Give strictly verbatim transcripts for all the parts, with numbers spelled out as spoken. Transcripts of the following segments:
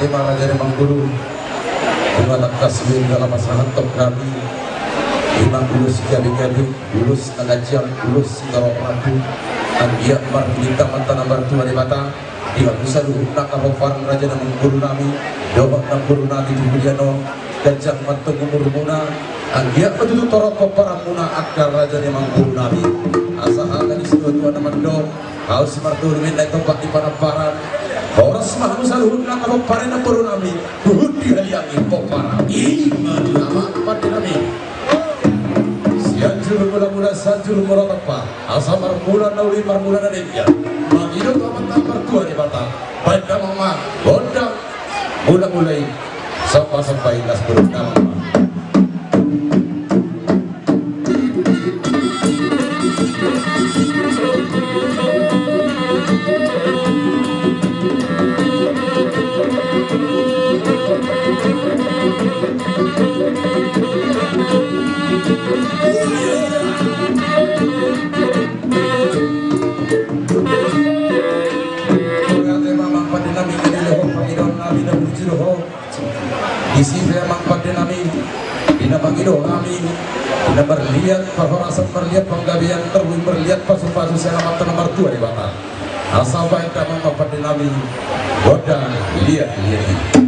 Raja ni Manggulu, ima tangkas be jala pasahathon hami, ima ulos gabe-gabe, ulos na ganjang, ulos sitorop rambu. Anggiat marhite Amanta na martua Debata, di hamu saluhutna angka pomparan Raja ni Manggulu nami, dohot na guru nami di huria on, ganjang ma antong umurmuna. Anggiat ma tutu torop pomparanmuna angka Raja ni Manggulu nami. Asa hata ni situa-tua na mandok, ahu si Marturu Minna i tompa di Panambaran. Horas ma hamu saluhutna angka pomparan ni boru nami, huhut dihaliangi pomparan. Ima tutu amang pande nami. Sianjur mula-mula, Sianjur mula tompa. Asa marmula na uli, marmula na denggan. Mangido tu Amanta na martua Debata, baen damang ma gondang mula-mula i, somba-somba i las burung damang ma. Ate ma amang pande nami, di na pangidoan nami na burju do ho. Disi pe amang pande nami, di na pangidoan nami, di na marliat parhorasan, marliat panggabean, tarlumobi marliat pasu-pasu sian Amanta na martua Debata. Asa baen damang ma pande nami gondang liat-liat i.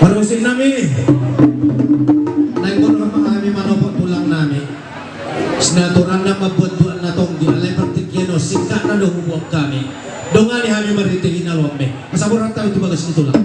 Parmusik nami, naeng ro ma hami manopot tulang nami. Sinaturanna mambuat buat na tonggi, alai partingkian on singkat na do huboan hami. Dongani hami marhite hinaluanmi. Asa borhat hami tu bagas ni tulang.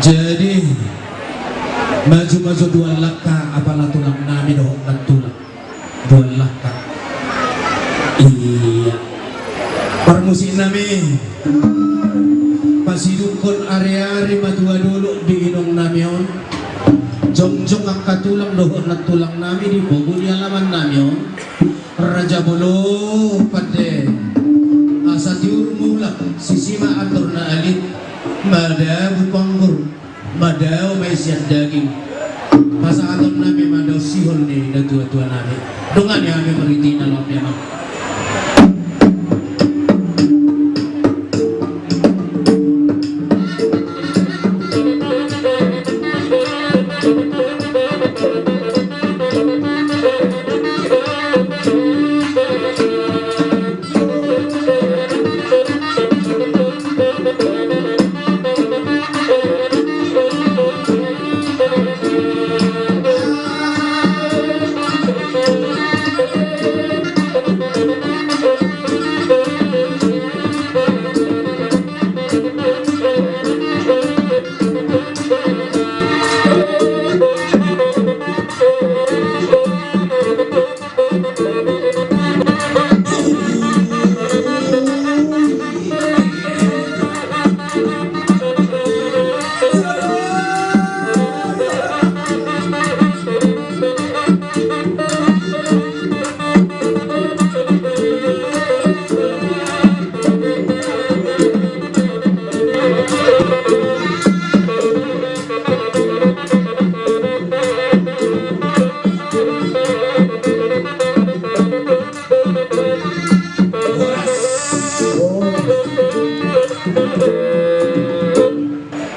Jadi, maju-maju dua langkah, apala tulang nami dohot nantulang. Dua langkah. Iya. Parmusik nami. Pasidungkon ari-ari matua dolok di inong nami on. Jongjong angka tulang dohot nantulang nami di pogu ni alaman nami on. Raja Bolon pande. Asa tiur mulak sisima andor na alit. Madabu panggur. Madao ma i sian daging. Pasahaton nami ma do sihol ni natua-tua nami. Dongani hami marhite na lobi ma.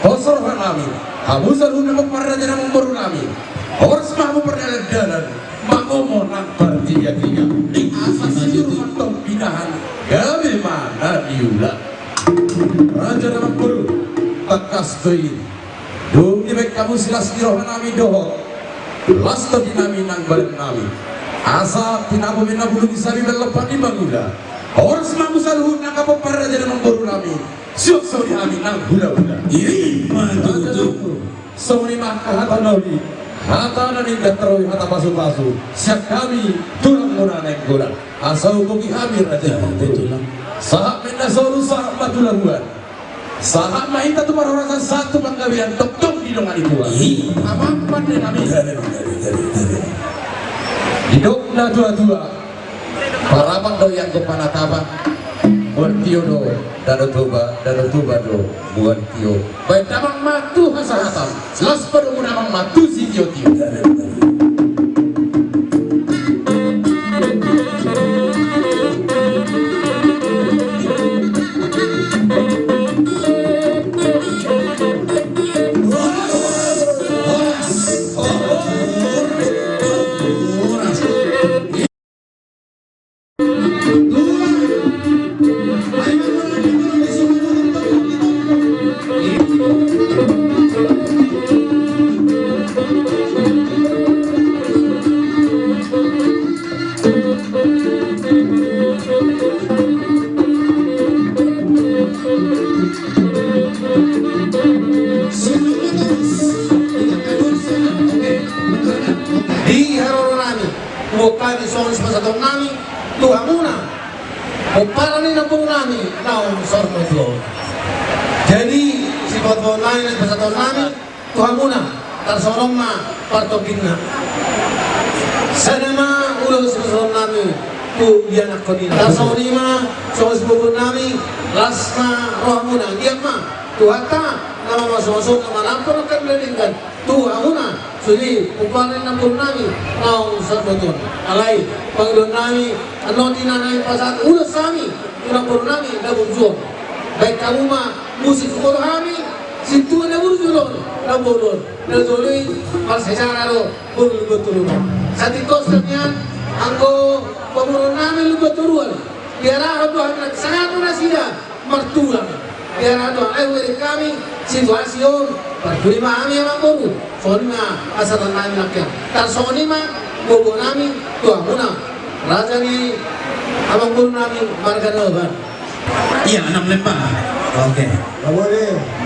Horas ma roha nami, hamu saluhutna pomparan raja na mamboru nami. Horas ma hamu pardalan-dalan, mangomo nang partingki-tingki. Asa siur mantong pinahan, gabe ma na niula. Raja na mamboru, tangkas do i. Dung dibaen hamu silas ni roha nami dohot las tondi nami nang badan nami. Asa tinapu ma na bulung ni sabi, baen lompan ni mangula. Horas ma hamu saluhutna angka pomparan raja na mamboru nami. Suang songon i hami nang hula-hula. I ma tutu. Songon i ma angka hata na uli, hata na ningkan, tarlobi hata pasu-pasu sian hami tulangmuna Nainggolan. Asa huboto hami raja. Sahat ma inna solu, sahat ma tu labuan. Sahat ma hita tu parhorasan, sahat tu panggabean, tongtong didongani Tuhan. Amang pande nami. Didok na tua-tua. Parapat do i anggo panatapan. Mual tio do Danau Toba, Danau Toba do mual tio. Baen damang ma tu hasahatan, las padomu damang ma tu sitio-tio. Di haroro nami, huboan hami songon sipasahaton nami tu hamuna, pomparan ni namboru nami naung saur matua on. Jadi, sipasahaton nami, sipasahaton nami tu hamuna, tarsongon on ma partopikna. Sada ma ulos sipasahaton nami tu ianakhon i. Tarsongon i ma songon sibotoon nami, las ma rohamuna. Anggiat ma Tuhanta na mamasu-masu, na manampar angka na denggan tu hamuna, sude pomparan ni namboru nami naung saur matua on. Alai pangidoan nami, annon di na naeng pasahat ulos hami tu namboru nami na burju on. Baen hamu ma musik, huboto hami sintua na burju do namboru on. Na jolo i marsesana do boru Lumbantoruan. Satingkos do nian anggo pamoruon nami Lumbantoruan, diarahon do hami nang sangap nasida martulang. Diarahon do, alai hubereng hami situasi on, parpudi ma hami amangboru. Songon i ma asa tanami nangkin. Tarsongon i ma gogo nami tu hamuna, raja ni amangboru nami marga Daoban. Ia, anam lemba. Oke.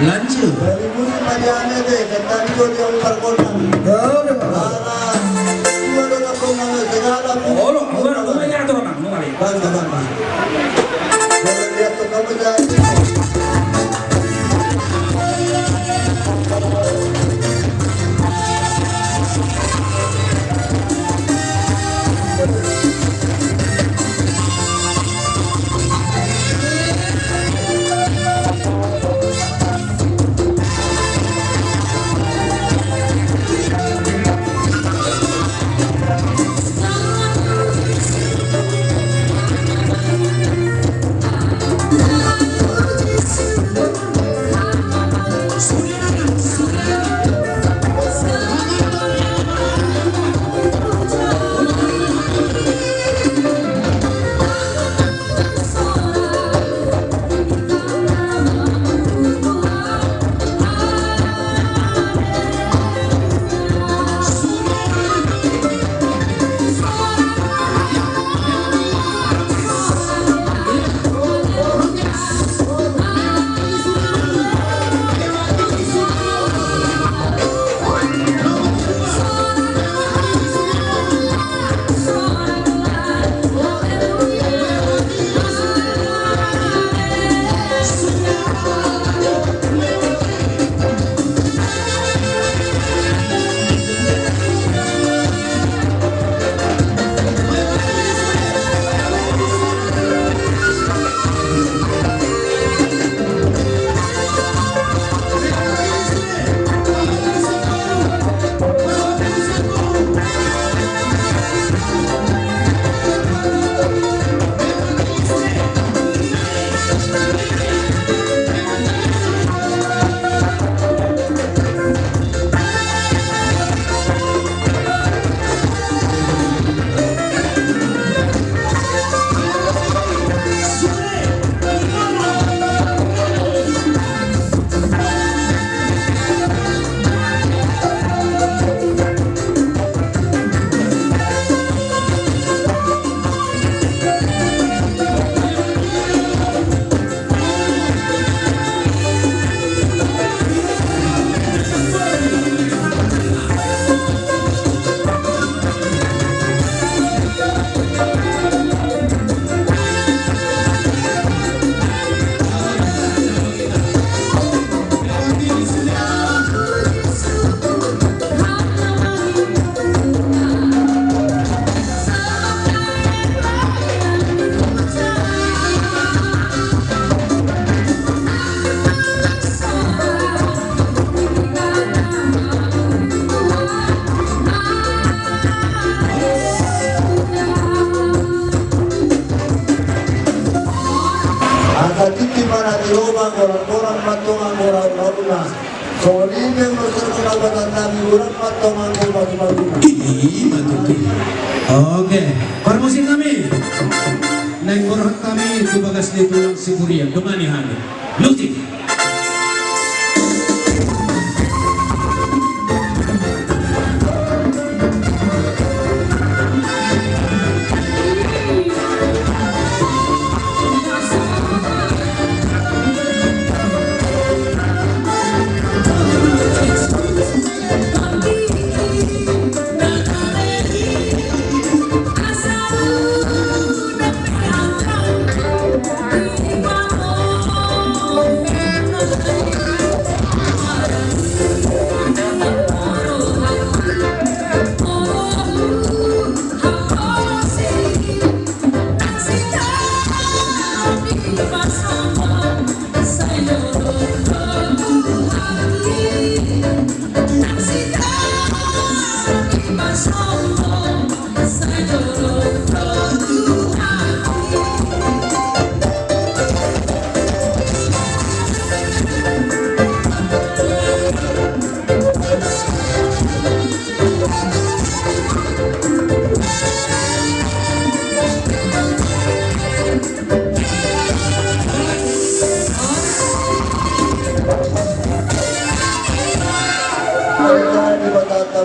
Lanjut. Dari musik pajangan ede, ketan jo dia umbar kota. Ala, dua dua kota segala. Olo, dua dua ya tu orang. Bangsa, bangsa. Kalau lihat tuh kamu jangan. Angka tingki ma na di lobang, golang-golang ma tongam, golang-golang. Songon i pe muse persahabatan nami, golang ma tongam, golang-golang. Ih, mantap. Oke, parmusik nami. Naeng borhat hami tu bagas ni tulang Siburian, domani hami. Musik.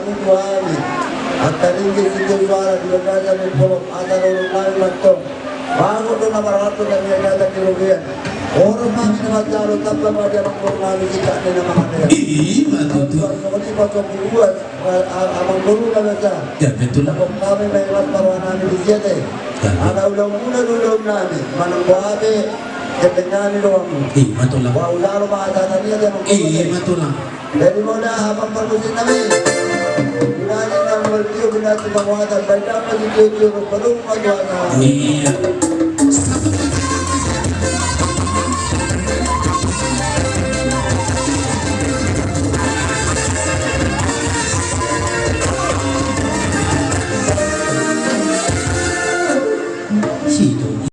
Tuhan, angka ringgit sitio suara di bagasan ni polop asa dohot nami mantong. Bagot do na marhato dan niagatan di robean. Oros nami na manjalo tamba ma di amangboru nami singkat ni na mangadean. Ima tutu. Songon i ma songon buat amangboru na biasa. Ya betul. Kami ma imat marwah nami di siate. Ala ulaon muna do ulaon nami manang boha pe. Kepengan ni doang. Ima tulang. Wah udah lo bahasa tadi ya. Ima tulang. Jadi mauda apa permusim kami. Bila ni nang bertiu bila tu penguatan baik apa di tujuh perlu penguatan. Iya.